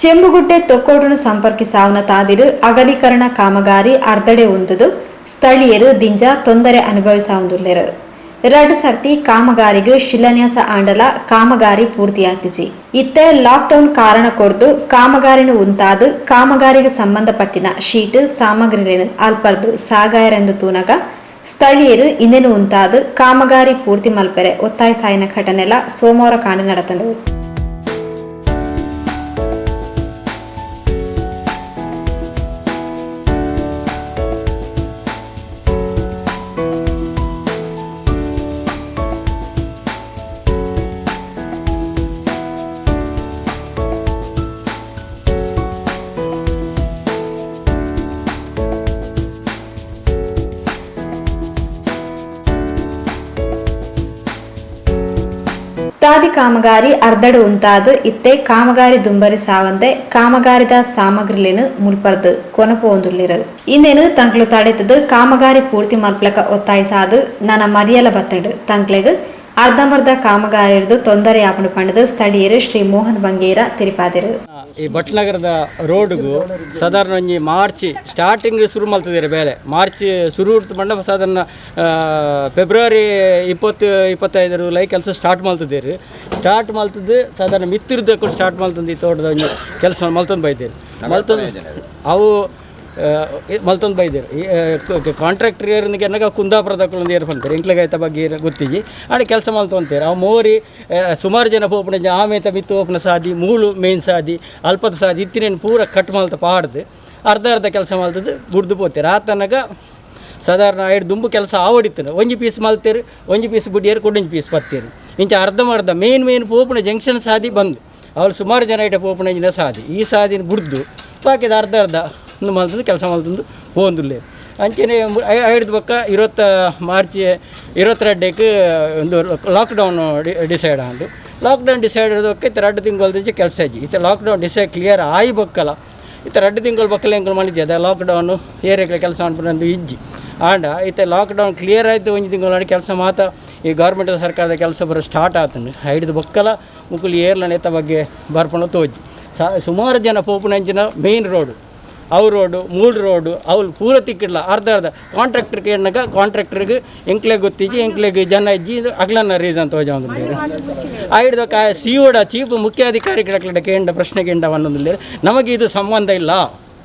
Chembugudde ತೊಕ್ಕೋಟುನು ಸಂಪರ್ಕಿಸಾವನ ತಾದಿರು ಅಗಲೀಕರಣ ಕಾಮಗಾರಿ ಅರ್ಧಡೆ ಉಂದುದು ಸ್ಥಳೀಯರು ದಿಂಜ ತೊಂದರೆ ಅನುಭವಿಸಾವುದುಲ್ಲೆರು. ರಡ್ಡ್ ಸರ್ತಿ ಕಾಮಗಾರಿಗೆ ಶಿಲಾನ್ಯಾಸ ಆಂಡಲ ಕಾಮಗಾರಿ ಪೂರ್ತಿಯಾತಿಜಿ. ಇತ್ತೆ ಲಾಕ್ಡೌನ್ ಕಾರಣ ಕೊರ್ದು ಕಾಮಗಾರಿನ ಉಂತಾದ್ ಕಾಮಗಾರಿಗೆ ಸಂಬಂಧಪಟ್ಟಿನ ಶೀಟ್ ಸಾಮಗ್ರಿಲೆನ್ ಅಲ್ಪರ್ದ್ ಸಾಗಾಯರೆಂದು ತೂನಗ ಸ್ಥಳೀಯರು ಇಂದೆನು ಉಂತಾದ್ ಕಾಮಗಾರಿ ಪೂರ್ತಿ ಮಲ್ಪೆರೆ ಒತ್ತಾಯಿಸಾಯಿನ ಘಟನೆಲ ಸೋಮವಾರ ಕಾಂಡೆ ನಡತ್ಂಡ್. ತಾದಿ ಕಾಮಗಾರಿ ಅರ್ಧಡು ಉಂತಾದ್ ಇತ್ತೆ ಕಾಮಗಾರಿ ದುಂಬರಿಸಾವಂದೆ ಕಾಮಗಾರಿದ ಸಾಮಗ್ರಿಲೆನ್ ಮುಲ್ಪರ್ದ್ ಕೊನಪೋವೊಂದುಲ್ಲೆರ್. ಇಂದೆನ್ ತಂಕ್ಲು ತಡೆತ್ದ್ ಕಾಮಗಾರಿ ಪೂರ್ತಿ ಮಲ್ಪುಲಕ ಒತ್ತಾಯಿಸಾದ್ ನನ ಮರಿಯಲ ಬತ್ತ್ಂಡ್ ತಂಕ್ಲೆಗ್ ಅರ್ಧಂಬರ್ಧ ಕಾಮಗಾರಿರ್ದ್ ತೊಂದರೆ ಆಪುಂಡು ಪಂಡ್ದ್ ಸ್ಥಳೀಯೆರ್ ಶ್ರೀ ಮೋಹನ್ ಬಂಗೇರ ತೆರಿಪಾದೆರ್. ಈ ಭಟ್ನಗರದ ರೋಡ್ಗು ಸಾಧಾರಣ ಒಂಜಿ ಮಾರ್ಚ್ ಸ್ಟಾರ್ಟಿಂಗ್ ಶುರು ಮಲ್ತಿದ್ದಾರೆ ಬೇಲೆ. ಮಾರ್ಚ್ ಶುರು ಪಂಡ ಸಾಧಾರಣ ಫೆಬ್ರವರಿ 20-25 ಲೈ ಕೆಲಸ ಸ್ಟಾರ್ಟ್ ಮಲ್ತಿದ್ದೇರು. ಸ್ಟಾರ್ಟ್ ಮಲ್ತದ್ದು ಸಾಧಾರಣ ಮಿತ್ತಿರ್ದ ಕೂಡ ಸ್ಟಾರ್ಟ್ ಮಲ್ತಂದು ಈ ತೋಟದ ಒಂಜಿ ಕೆಲಸ ಮಲ್ತೊಂದು ಬೈದೇರು. ಮಲ್ತೊಂದು ಅವು ಮಲ್ತೊಂದು ಬೈದೇರು. ಈ ಕಾಂಟ್ರಾಕ್ಟರ್ ಏರ್ನಿಗೆ ಕುಂದಾಪುರದಕ್ಕಲೊಂದು ಏರ್ ಪಂತಾರೆ ಎಂಕ್ಲೆಗ್ ಐತ ಬಗ್ಗೆ ಗೊತ್ತಿಜಿ. ಆಂಡ ಕೆಲಸ ಮಲ್ತೊಂತೇರು. ಅವು ಮೋರಿ ಸುಮಾರು ಜನ ಪೋಪುನ ಆಮೇತ ಮಿತ್ತು ಪೋಪುನ ಸಾದಿ, ಮೂಲು ಮೇನ್ ಸಾದಿ, ಅಲ್ಪದ ಸಾದಿ ಇತ್ತಿನೇನು ಪೂರ ಕಟ್ ಮಲ್ತ ಪಾಡ್ದು ಅರ್ಧ ಅರ್ಧ ಕೆಲಸ ಮಲ್ತದ್ದು ಬುಡ್ದು ಪೋತೇರು. ಆತನಗ ಸಾಧಾರಣ ಐದು ದುಂಬು ಕೆಲಸ ಆವಡಿತ್ತನು. ಒಂಜಿ ಪೀಸ್ ಮಲ್ತೇರು, ಒಂಜಿ ಪೀಸ್ ಬುಡಿಯೇರು, ಕೊಡೊಂಜಿ ಪೀಸ್ ಪತ್ತೇರು. ಇಂಚ ಅರ್ಧ ಮರ್ಧ ಮೇನ್ ಮೇನ್ ಪೋಪುನ ಜಂಕ್ಷನ್ ಸಾದಿ ಬಂದು ಅವಳು ಸುಮಾರು ಜನ ಐಟ ಪೋಪುನ ಇಂಚಿನ ಸಾದಿ ಈ ಸಾದಿನ ಬುಡ್ದು ಬಾಕಿದ ಅರ್ಧ ಅರ್ಧ ಒಂದು ಮಲ್ತಂದು ಕೆಲಸ ಮಲ್ತಂದು ಪೋಂದುಲ್ಲೆ. ಅಂಚೆನೆ ಐಡ್ದು ಬೊಕ್ಕ 20 ಮಾರ್ಚ್ 22ಕ್ಕೆ ಒಂದು ಲಾಕ್ಡೌನ್ ಡಿಸೈಡ್ ಆಂಡು. ಲಾಕ್ಡೌನ್ ಡಿಸೈಡ್ ಆದ ಇತ್ತ 2 ತಿಂಗಳದ ಕೆಲಸ ಇಜ್ಜಿ. ಇತ್ತ lockdown decide clear ಆಯಿ ಬೊಕ್ಕಲ ಇತ್ತ 2 ತಿಂಗಳು ಬೊಕ್ಕಲ ಎಂಕುಲು ಮಲ್ತಿದ್ದೆ ಅದ ಲಾಕ್ಡೌನು ಏರಿಯಾಗಳ ಕೆಲಸ ಮನ್ಪುನಂದು ಇಜ್ಜಿ. ಆಂಡ ಇತ್ತ ಲಾಕ್ಡೌನ್ ಕ್ಲಿಯರ್ ಆಯ್ತು ಒಂಜಿ ತಿಂಗಳು ಕೆಲಸ ಮಾತ ಈ ಗೌರ್ಮೆಂಟ್ ಸರ್ಕಾರದ ಕೆಲಸ ಬರೋ ಸ್ಟಾರ್ಟ್ ಆತಂಡು. ಐಡ್ದು ಬೊಕ್ಕಲ ಮುಕುಲು ಏರ್ಲನ ಎತ್ತ ಬಗ್ಗೆ ಬರ್ಪಣ ತೋಜಿ. ಸುಮಾರು ಜನ ಪೋಪುನಂಚಿನ ಮೇನ್ ರೋಡು ಅವು ರೋಡು ಮೂರು ರೋಡು ಅವ್ಲು ಪೂರ ತಿಕ್ಕಿಡ್ಲ ಅರ್ಧ ಅರ್ಧ ಕಾಂಟ್ರಾಕ್ಟರ್ಗೆ ಎಣ್ಣಗ ಕಾಂಟ್ರಾಕ್ಟರ್ಗೆ ಎಂಕ್ಲೆಗ್ ಗೊತ್ತಿಜ್ಜಿ, ಎಂಕ್ಲೆಗ್ ಜನ ಇಜ್ಜಿ, ಇದು ಅಗ್ಲನ್ನ ರೀಸನ್ ತೋಜೊಂದುಲ್ಲೆರ್. ಐಡ್ದ ಸಿ ಓಡ ಚೀಫ್ ಮುಖ್ಯಾಧಿಕಾರಿಗಳ ಕೇಂಡ ಪ್ರಶ್ನೆ ಕೇಂಡ ಪನ್ನೊಂದುಲ್ಲೆರ್. ನಮಗೆ ಇದು ಸಂಬಂಧ ಇಲ್ಲ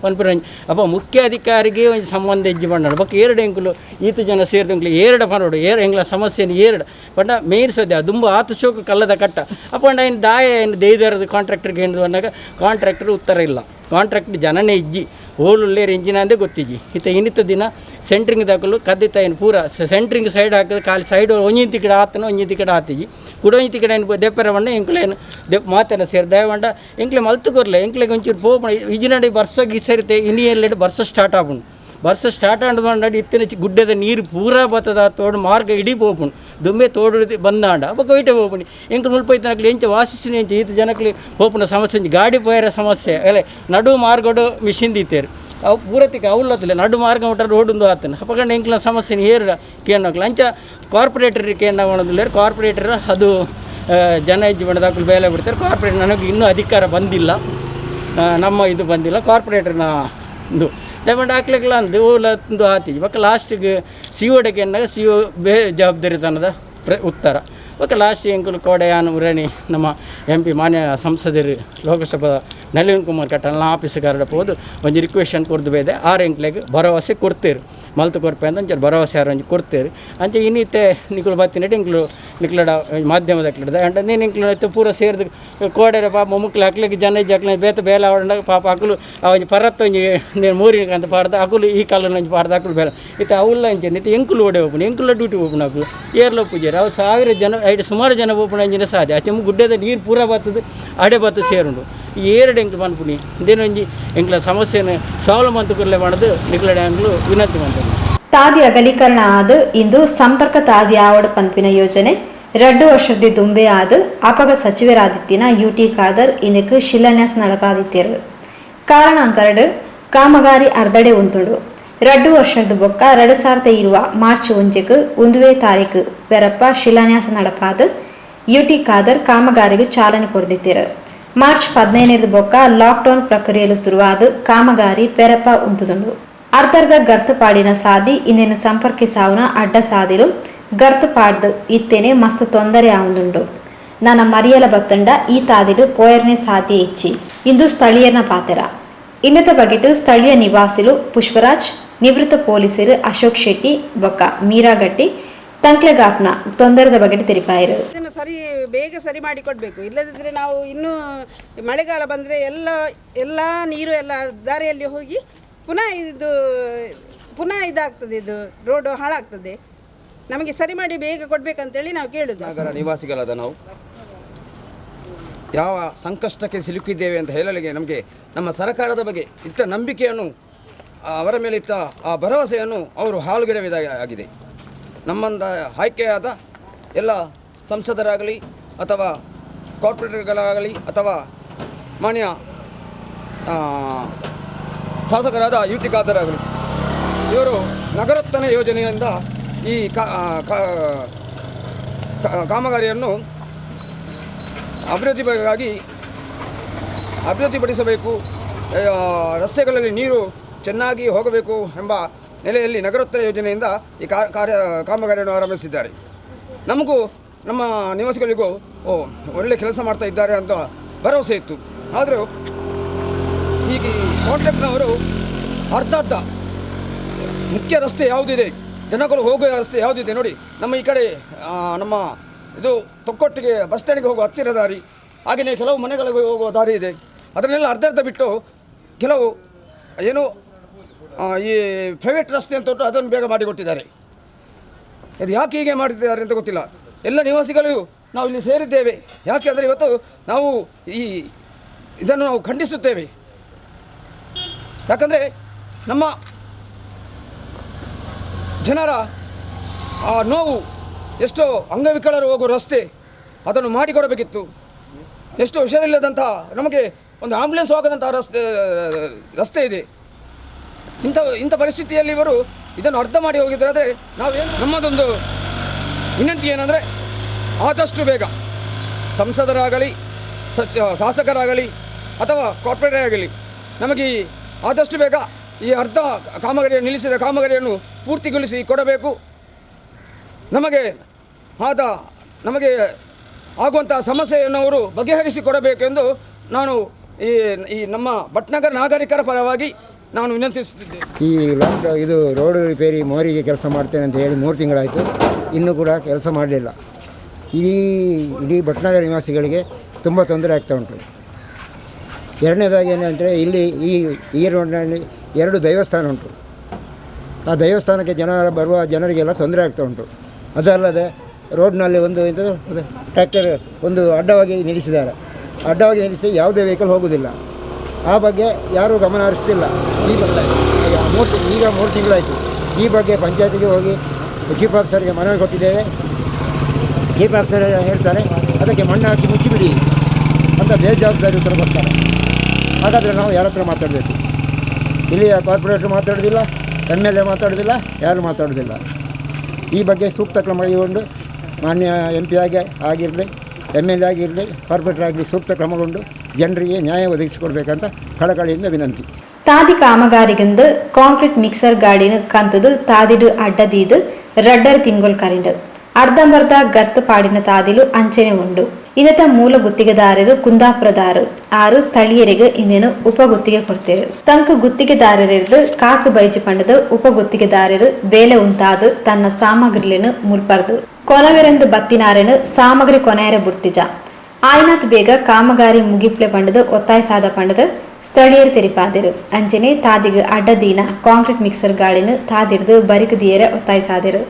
ಪನ್ಪಿನ ಅಪ್ಪ ಮುಖ್ಯಾಧಿಕಾರಿಗೆ ಒಂಜಿ ಸಂಬಂಧ ಇಜ್ಜಿ ಪಂಡ ಬೊಕ್ಕ ಏರಡು ಎಂಕುಲು ಈತ ಜನ ಸೇರ್ದು ಎಂಕ್ಲು ಏರಡ ಪನೋಡು ಏರ್ ಎಂಕ್ಲ ಸಮಸ್ಯೆನ್ ಏರಡ ಪಂಡ ಮೇನ್ ಸದ್ಯ ದುಂಬು ಆತು ಶೋಕು ಕಲ್ಲದ ಕಟ್ಟ ಅಪ್ಪಂಡ ಐನ್ ದಾಯ ಐನ್ ದೇಯ್ದರದ ಕಾಂಟ್ರಾಕ್ಟರ್ಗೆ ಏನ್ದು ಪನ್ನಗ ಕಾಂಟ್ರಾಕ್ಟರ್ ಉತ್ತರ ಇಲ್ಲ. ಕಾಂಟ್ರಾಕ್ಟ್ ಜನನೇ ಇಜ್ಜಿ, ಓಲುಲ್ಲೇರು ಇಂಜಿನ ಅಂದೇ ಗೊತ್ತಿಜ್ಜಿ. ಇತ್ತ ಇನ್ನಿತ್ತ ದಿನ ಸೆಂಟ್ರಿಂಗ್ ದಾಕಲು ಕದ್ದಿತ್ತ ಏನು ಪೂರ ಸೆಂಟ್ರಿಂಗ್ ಸೈಡ್ ಹಾಕಿದ ಖಾಲಿ ಸೈಡ್ ಒಂಜಿಂತಿ ಕಡೆ ಆತನ ಒಂಜಿಂತಿ ಕಡೆ ಆತಿಜಿ. ಕುಡ ಒಂಜಿ ಕಡೆ ಏನು ದೆಪ್ಪರ ಬಂಡ ಎಂಕ್ಲೇನು ದೆಪ್ ಮಾತೇನ ಸೇರಿ ದಯವಂಡ ಎಂಕ್ಲೆ ಮಲ್ತು ಕೊರ್ಲೆ ಎಂಕ್ಲೆಗ್ ಒಂಚೂರು ಪೋಪುಣ ಇಜಿನಡಿ ಬರ್ಸ ಗಿಸರಿತೆ ಇನಿ ಎಲ್ಲೆಡ್ ಬರ್ಸ ಸ್ಟಾರ್ಟ್ ಆಪುಂಡು. ಬರ್ಸ ಸ್ಟಾರ್ಟ್ ಆಂಡ್ ಬಂಡ ಇತ್ತಿನ ಗುಡ್ಡದ ನೀರು ಪೂರಾ ಬತ್ತದ ತೋಡು ಮಾರ್ಗ ಇಡೀ ಪೋಪುಂಡು. ದುಂಬೆ ತೋಡು ಬಂದಾಂಡ ಬೊಕ್ಕ ಒಯ್ಟೆ ಪೋಪುಂಡು. ಎಂಕ್ಲು ಮುಲ್ಪ ಇತ್ತಿನಕ್ಲು ಎಂಚ ವಾಸಿಸಿನ ಎಂಚ ಈತ ಜನಕ್ಲು ಪೋಪುನ ಸಮಸ್ಯೆ ಒಂಜಿ ಗಾಡಿ ಪೋಯರ ಸಮಸ್ಯೆ ಅಲೆ ನಡು ಮಾರ್ಗಡು ಮಿಷಿನ್ ದೀತೇರು ಅವು ಪೂರತಿಗೆ ಅವಲತ್ತಲೆ ನಡು ಮಾರ್ಗ ಮುಟ್ಟ ರೋಡ್ ಒಂದು ಆತನ ಅಪಗಂಡ ಎಂಕ್ಲ ಸಮಸ್ಯೆ ಏರ ಕೇಂದ್ರ ಅಂಚ ಕಾರ್ಪೊರೇಟರ್ ಕೇಂದ್ರ ಮಾಡೋದಿಲ್ಲ. ಕಾರ್ಪೊರೇಟರ್ ಅದು ಜನ ಹೆಜ್ಜೆ ಬಣ್ಣದಾಕಲು ಬೇಲೆ ಬಿಡ್ತಾರೆ. ಕಾರ್ಪೊರೇಟರ್ ನನಗೆ ಇನ್ನೂ ಅಧಿಕಾರ ಬಂದಿಲ್ಲ, ನಮ್ಮ ಇದು ಬಂದಿಲ್ಲ ಕಾರ್ಪೊರೇಟರ್ನ ಇದು ದಯಮಾಡಿ ಹಾಕ್ಲಿಕ್ಲ ಅಂದು ಓಲ ಒಂದು ಆತಿಜಿ. ಬೊಕ್ಕ ಲಾಸ್ಟಿಗೆ ಸಿ ಒಡೆಗೆ ಎನ್ನಾಗ ಸಿ ಒ ಬೇ ಜವಾಬ್ದಾರಿ ತನ್ನದ ಉತ್ತರ. ಬೊಕ್ಕ ಲಾಸ್ಟ್ ಎಂಕುಲು ಕೋಡೆಯಾನ ಮುರಣಿ ನಮ್ಮ ಎಂ ಪಿ ಮಾನ್ಯ ಸಂಸದರು ಲೋಕಸಭಾ ನಳಿನ್ ಕುಮಾರ್ ಕಟೀಲ್ ಆಫೀಸ್ಗಾರಡ ಪೋದು ಒಂಜಿ ರಿಕ್ವೆಷನ್ ಕೊರ್ದು ಬೇದೆ. ಆರು ಎಂಕ್ಲೆಗ್ ಭರವಸೆ ಕೊಡ್ತೇರು ಮಲ್ತು ಕೊರ್ಪೆ ಅಂತ ಒಂಚೂರು ಭರವಸೆ ಆರು ಒಂಜಿ ಕೊಡ್ತೇರು. ಅಂಚ ಇನ್ನಿತ್ತೆ ನಿಕುಲು ಬತ್ತಿನಟ್ ಎಂಕ್ಲು ನಿಕ್ಲಡ ಮಾಧ್ಯಮದ ಅಂಡ ನೀನು ಎಂಕ್ಲು ಇತ್ತೆ ಪೂರ ಸೇರ್ದು ಕೋಡೆರ ಪಾಪ ಮುಕ್ಲು ಅಕ್ಲೆಗ್ ಜನ ಇಜ್ಜಿ ಅಕ್ಲೆ ಬೇತೆ ಬೇಲೆ ಆವಡ ಪಾಪ ಅಕುಲು ಆ ಒಂಜಿ ಪರತ್ ಒಂಜಿ ನೀನು ಮೂರಿನ ಅಂತ ಪಾಡ್ದು ಅಕುಲು ಈ ಕಾಲನ ಒಂಜಿ ಪಾಡ್ದು ಅಕುಲು ಬೇಲೆ ಇತ್ತೆ ಅವುಲ್ಲ ಅಂಚೆ ಇತ್ತೆ ಎಂಕುಲು ಓಡೆ ಹೋಪುಂಡು ಎಂಕುಲ ಡ್ಯೂಟಿ ಹೋಪುಂಡು ಅಕುಲು ಏರ್ಲ ಪೂಜಾರಿ ಅವು ಸಾವಿರ ಜನ ಐದು ಸುಮಾರು ಜನ ಪೋಪುನ ಅಂಚಿನ ಸಾಧ್ಯ ಆಚೆ ಗುಡ್ಡದ ನೀರು ಪೂರ ಬತ್ತದು ಅಡೆ ಬತ್ತು ಸೇರುಂಡು. ಈ ಏರಡು ಎಂಕ್ಲು ಪನ್ಪುನಿ ಇಂದೇನೊಂಜಿ ಎಂಕ್ಲ ಸಮಸ್ಯೆನ ಸಾಲ್ವ್ ಮಂತು ಕುರ್ಲೆ ಮಾಡೋದು ನಿಕ್ಲಡೆ ಎಂಕ್ಲು ವಿನಂತಿ ಮಂತುಂಡು. ತಾದಿ ಅಗಲೀಕರಣ ಆದ್ ಇಂದು ಸಂಪರ್ಕ ತಾದಿ ಆವಡ್ ಪನ್ಪಿನ ಯೋಜನೆ 2 ವರ್ಷದ ದುಂಬೆ ಆದ್ ಅಪಗ ಸಚಿವರಾದಿತ್ತಿನ ಯುಟಿ ಖಾದರ್ ಇಂದಕ್ಕೆ ಶಿಲಾನ್ಯಾಸ ನಡಪಾದಿತ್ತೇರು. ಕಾರಣಾಂತರಡ್ ಕಾಮಗಾರಿ ಅರ್ಧಡೆ ಉಂತುಂಡು. 2 ವರ್ಷದ ಬೊಕ್ಕ 2020 ಮಾರ್ಚ್ 1ಕ್ಕೆ ಒಂದುವೇ ತಾರೀಕು ಬೆರಪ್ಪ ಶಿಲಾನ್ಯಾಸ ನಡಪಾದ್ ಯುಟಿ ಖಾದರ್ ಕಾಮಗಾರಿಗೆ ಚಾಲನೆ ಕೊಡ್ದಿತ್ತೀರು. March 15 ಬೊಕ್ಕ ಲಾಕ್ಡೌನ್ ಪ್ರಕ್ರಿಯೆಲು ಶುರುವಾದ ಕಾಮಗಾರಿ ಪೆರಪ ಉಂತುದುಂಡು. ಅರ್ಧರ್ಧ ಗರ್ತು ಪಾಡಿನ ಸಾದಿ ಇಂದೆನ್ ಸಂಪರ್ಕಿಸಾವುನ ಅಡ್ಡ ಸಾದಿಲು ಗರ್ತು ಪಾಡ್ದು ಇತ್ತೇನೆ ಮಸ್ತ್ ತೊಂದರೆ ಆವುಂದುಂಡು. ನನ ಮರಿಯಲ ಬತ್ತಂಡ ಈ ತಾದಿಲು ಪೋಯರ್ನೆ ಸಾಧ್ಯ ಇಚ್ಚಿ ಇಂದು ಸ್ಥಳೀಯರ್ನ ಪಾತೆರ. ಇನ್ನತ ಬಗೆಟ್ ಸ್ಥಳೀಯ ನಿವಾಸಿಲು ಪುಷ್ಪರಾಜ್, ನಿವೃತ್ತ ಪೊಲೀಸರು ಅಶೋಕ್ ಶೆಟ್ಟಿ ಬೊಕ್ಕ ಮೀರಾಗಟ್ಟಿ ತಂಕ್ಲೆಗಾಪ್ನ ತೊಂದರೆದ ಬಗೆಟ್ ತೆರಿಪಾಯರು. ಇದನ್ನು ಸರಿ ಬೇಗ ಸರಿ ಮಾಡಿ ಕೊಡಬೇಕು. ಇಲ್ಲದಿದ್ದರೆ ನಾವು ಇನ್ನೂ ಮಳೆಗಾಲ ಬಂದರೆ ಎಲ್ಲ ಎಲ್ಲ ನೀರು ಎಲ್ಲ ದಾರಿಯಲ್ಲಿ ಹೋಗಿ ಪುನಃ ಇದು ಪುನಃ ಇದಾಗ್ತದೆ, ಇದು ರೋಡು ಹಾಳಾಗ್ತದೆ. ನಮಗೆ ಸರಿ ಮಾಡಿ ಬೇಗ ಕೊಡಬೇಕಂತೇಳಿ ನಾವು ಕೇಳುದು. ನಗರ ನಿವಾಸಿಗಳಾದ ನಾವು ಯಾವ ಸಂಕಷ್ಟಕ್ಕೆ ಸಿಲುಕಿದ್ದೇವೆ ಅಂತ ಹೇಳಲಿಕ್ಕೆ ನಮಗೆ ನಮ್ಮ ಸರ್ಕಾರದ ಬಗ್ಗೆ ಇಟ್ಟ ನಂಬಿಕೆಯನ್ನು, ಅವರ ಮೇಲೆ ಇಟ್ಟ ಆ ಭರವಸೆಯನ್ನು ಅವರು ಹಾಳುಗೆಡವಿದಾಗಿದೆ. ನಮ್ಮಂದ ಆಯ್ಕೆಯಾದ ಎಲ್ಲ ಸಂಸದರಾಗಲಿ ಅಥವಾ ಕಾರ್ಪೊರೇಟರ್ಗಳಾಗಲಿ ಅಥವಾ ಮಾನ್ಯ ಶಾಸಕರಾದ ಯು ಟಿ ಖಾದರಾಗಲಿ, ಇವರು ನಗರೋತ್ಥಾನ ಯೋಜನೆಯಿಂದ ಈ ಕಾಮಗಾರಿಯನ್ನು ಅಭಿವೃದ್ಧಿಗಾಗಿ ಅಭಿವೃದ್ಧಿಪಡಿಸಬೇಕು, ರಸ್ತೆಗಳಲ್ಲಿ ನೀರು ಚೆನ್ನಾಗಿ ಹೋಗಬೇಕು ಎಂಬ ನೆಲೆಯಲ್ಲಿ ನಗರೋತ್ಥಾನ ಯೋಜನೆಯಿಂದ ಈ ಕಾಮಗಾರಿಯನ್ನು ಆರಂಭಿಸಿದ್ದಾರೆ. ನಮಗೂ ನಮ್ಮ ನಿವಾಸಿಗಳಿಗೂ ಒಳ್ಳೆ ಕೆಲಸ ಮಾಡ್ತಾ ಇದ್ದಾರೆ ಅಂತ ಭರವಸೆ ಇತ್ತು. ಆದರೂ ಈಗ ಕಾಂಟ್ರಾಕ್ಟ್ನವರು ಅರ್ಧ ಅರ್ಧ ಮುಖ್ಯ ರಸ್ತೆ ಯಾವುದಿದೆ, ಜನಗಳು ಹೋಗುವ ರಸ್ತೆ ಯಾವುದಿದೆ ನೋಡಿ, ನಮ್ಮ ಈ ಕಡೆ ನಮ್ಮ ಇದು ತೊಕ್ಕೊಟ್ಟಿಗೆ ಬಸ್ ಸ್ಟ್ಯಾಂಡಿಗೆ ಹೋಗುವ ಹತ್ತಿರ ದಾರಿ, ಹಾಗೆಯೇ ಕೆಲವು ಮನೆಗಳಿಗೆ ಹೋಗುವ ದಾರಿ ಇದೆ. ಅದನ್ನೆಲ್ಲ ಅರ್ಧ ಅರ್ಧ ಬಿಟ್ಟು ಕೆಲವು ಏನು ಈ ಪ್ರೈವೇಟ್ ರಸ್ತೆ ಅಂತ ಉಂಟು, ಅದನ್ನು ಬೇಗ ಮಾಡಿಕೊಟ್ಟಿದ್ದಾರೆ. ಇದು ಯಾಕೆ ಹೀಗೆ ಮಾಡಿದ್ದಾರೆ ಅಂತ ಗೊತ್ತಿಲ್ಲ. ಎಲ್ಲ ನಿವಾಸಿಗಳು ನಾವು ಇಲ್ಲಿ ಸೇರಿದ್ದೇವೆ ಯಾಕೆ ಅಂದರೆ ಇವತ್ತು ನಾವು ಈ ಇದನ್ನು ನಾವು ಖಂಡಿಸುತ್ತೇವೆ. ಯಾಕಂದರೆ ನಮ್ಮ ಜನರ ಆ ನೋವು, ಎಷ್ಟೋ ಅಂಗವಿಕಲರು ಹೋಗುವ ರಸ್ತೆ ಅದನ್ನು ಮಾಡಿಕೊಡಬೇಕಿತ್ತು. ಎಷ್ಟು ಹುಷಾರಿಲ್ಲದಂಥ ನಮಗೆ ಒಂದು ಆಂಬ್ಯುಲೆನ್ಸ್ ಹೋಗದಂಥ ರಸ್ತೆ ಇದೆ. ಇಂಥ ಪರಿಸ್ಥಿತಿಯಲ್ಲಿ ಇವರು ಇದನ್ನು ಅರ್ಧ ಮಾಡಿ ಹೋಗಿದ್ದಾರೆ. ಆದರೆ ನಾವೇನು ನಮ್ಮದೊಂದು ವಿನಂತಿ ಏನಂದರೆ, ಆದಷ್ಟು ಬೇಗ ಸಂಸದರಾಗಲಿ, ಶಾಸಕರಾಗಲಿ ಅಥವಾ ಕಾರ್ಪೊರೇಟರ್ ಆಗಲಿ, ನಮಗೆ ಆದಷ್ಟು ಬೇಗ ಈ ಅರ್ಧ ಕಾಮಗಾರಿಯನ್ನು ನಿಲ್ಲಿಸಿದ ಕಾಮಗಾರಿಯನ್ನು ಪೂರ್ತಿಗೊಳಿಸಿ ಕೊಡಬೇಕು. ನಮಗೆ ಆಗುವಂಥ ಸಮಸ್ಯೆಯನ್ನು ಅವರು ಬಗೆಹರಿಸಿ ಕೊಡಬೇಕೆಂದು ನಾನು ಈ ನಮ್ಮ ಭಟ್ನಗರ ನಾಗರಿಕರ ಪರವಾಗಿ ನಾನು ವಿನಂತಿಸುತ್ತಿದ್ದೇನೆ. ಈ ಲಾಕ್ಡೌನ್ ಇದು ರೋಡ್ ರಿಪೇರಿ ಮೋರಿಗೆ ಕೆಲಸ ಮಾಡ್ತೇನೆ ಅಂತ ಹೇಳಿ 3 ತಿಂಗಳಾಯಿತು, ಇನ್ನೂ ಕೂಡ ಕೆಲಸ ಮಾಡಲಿಲ್ಲ. ಇಡೀ ಭಟ್ನಗರ ನಿವಾಸಿಗಳಿಗೆ ತುಂಬ ತೊಂದರೆ ಆಗ್ತಾ ಉಂಟು. ಎರಡನೇದಾಗಿ ಏನಂದರೆ, ಇಲ್ಲಿ ಈ ರೋಡ್ನಲ್ಲಿ 2 ದೇವಸ್ಥಾನ ಉಂಟು. ಆ ದೇವಸ್ಥಾನಕ್ಕೆ ಬರುವ ಜನರಿಗೆಲ್ಲ ತೊಂದರೆ ಆಗ್ತಾ ಉಂಟು. ಅದಲ್ಲದೆ ರೋಡ್ನಲ್ಲಿ ಒಂದು ಟ್ರ್ಯಾಕ್ಟರ್ ಒಂದು ಅಡ್ಡವಾಗಿ ನಿಲ್ಲಿಸಿದ್ದಾರೆ. ಅಡ್ಡವಾಗಿ ನಿಲ್ಲಿಸಿ ಯಾವುದೇ ವೆಹಿಕಲ್ ಹೋಗುವುದಿಲ್ಲ. ಆ ಬಗ್ಗೆ ಯಾರೂ ಗಮನ ಹರಿಸ್ತಿಲ್ಲ. ಈಗ 3 ತಿಂಗಳಾಯಿತು. ಈ ಬಗ್ಗೆ ಪಂಚಾಯತಿಗೆ ಹೋಗಿ ಚೀಫ್ ಆಫೀಸರ್ಗೆ ಮನವಿ ಕೊಟ್ಟಿದ್ದೇವೆ. ಚೀಫ್ ಆಫೀಸರ್ ಹೇಳ್ತಾರೆ ಅದಕ್ಕೆ ಮಣ್ಣು ಹಾಕಿ ಮುಚ್ಚಿಬಿಡಿ ಅಂತ ಬೇಜವಾಬ್ದಾರಿ ಉತ್ತರ ಕೊಡ್ತಾರೆ. ಹಾಗಾದರೆ ನಾವು ಯಾರ ಹತ್ರ ಮಾತಾಡಬೇಕು? ಇಲ್ಲಿಯ ಕಾರ್ಪೊರೇಟರ್ ಮಾತಾಡೋದಿಲ್ಲ, MLA ಮಾತಾಡೋದಿಲ್ಲ, ಯಾರೂ ಮಾತಾಡೋದಿಲ್ಲ. ಈ ಬಗ್ಗೆ ಸೂಕ್ತ ಕ್ರಮ ಕೈಗೊಂಡು ಮಾನ್ಯ MP ಆಗಿರಲಿ, MLA ಆಗಿರಲಿ, ಕಾರ್ಪೊರೇಟರ್ ಆಗಲಿ, ಸೂಕ್ತ ಕ್ರಮಗೊಂಡು ಜನರಿಗೆ ನ್ಯಾಯ ಒದಗಿಸಿಕೊಡ್ಬೇಕಂತ ಕಳಕಳಿಯಿಂದ ವಿನಂತಿ. ತಾದಿ ಕಾಮಗಾರಿಗಿಂದು ಕಾಂಕ್ರೀಟ್ ಮಿಕ್ಸರ್ ಗಾಡಿನ ಕಂತದು ತಾದಿಡು ಅಡ್ಡದೀದು ರಡ್ಡರ್ ತಿಂಗೊಲ್ ಕರಿಂಡು ಅರ್ಧಂಬರ್ಧ ಗರ್ತು ಪಾಡಿನ ತಾದಿಲು ಅಂಚನೆ ಉಂಡು. ಇನ್ನತ ಮೂಲ ಗುತ್ತಿಗೆದಾರರು ಕುಂದಾಪುರದಾರು 6 ಸ್ಥಳೀಯರಿಗೆ ಇನ್ನೇನು ಉಪ ಗುತ್ತಿಗೆ ಕೊಡ್ತೇವೆ. ತಂಕು ಗುತ್ತಿಗೆದಾರರಿದ್ದು ಕಾಸು ಬೈಜು ಪಂಡದು ಉಪ ಗುತ್ತಿಗೆದಾರರು ಬೇಲೆ ಉಂತಾದು ತನ್ನ ಸಾಮಗ್ರಿలను ಮುಲ್ಪರ್ದು ಕೊನವೆರೆಂದು ಬತ್ತಿನಾರೆನು ಸಾಮಗ್ರಿ ಕೊನೆಯರ ಬುರ್ತಿಜ ಆಯ್ನಾತ್ ಬೇಗ ಕಾಮಗಾರಿ ಮುಗಿಪ್ಲೆ ಪಂಡದು ಒತ್ತಾಯ ಸಾದ ಪಂಡದು ಸ್ಥಳೀಯರು ತೆರಿಪಾದಿರು. ಅಂಚನೆ ತಾದಿಗೆ ಅಡ್ಡದೀನ ಕಾಂಕ್ರೀಟ್ ಮಿಕ್ಸರ್ ಗಾಡಿನ ತಾದಿರ್ದು ಬರಿಕು ದಿಯರೆ ಒತ್ತಾಯ ಸಾದಿರು.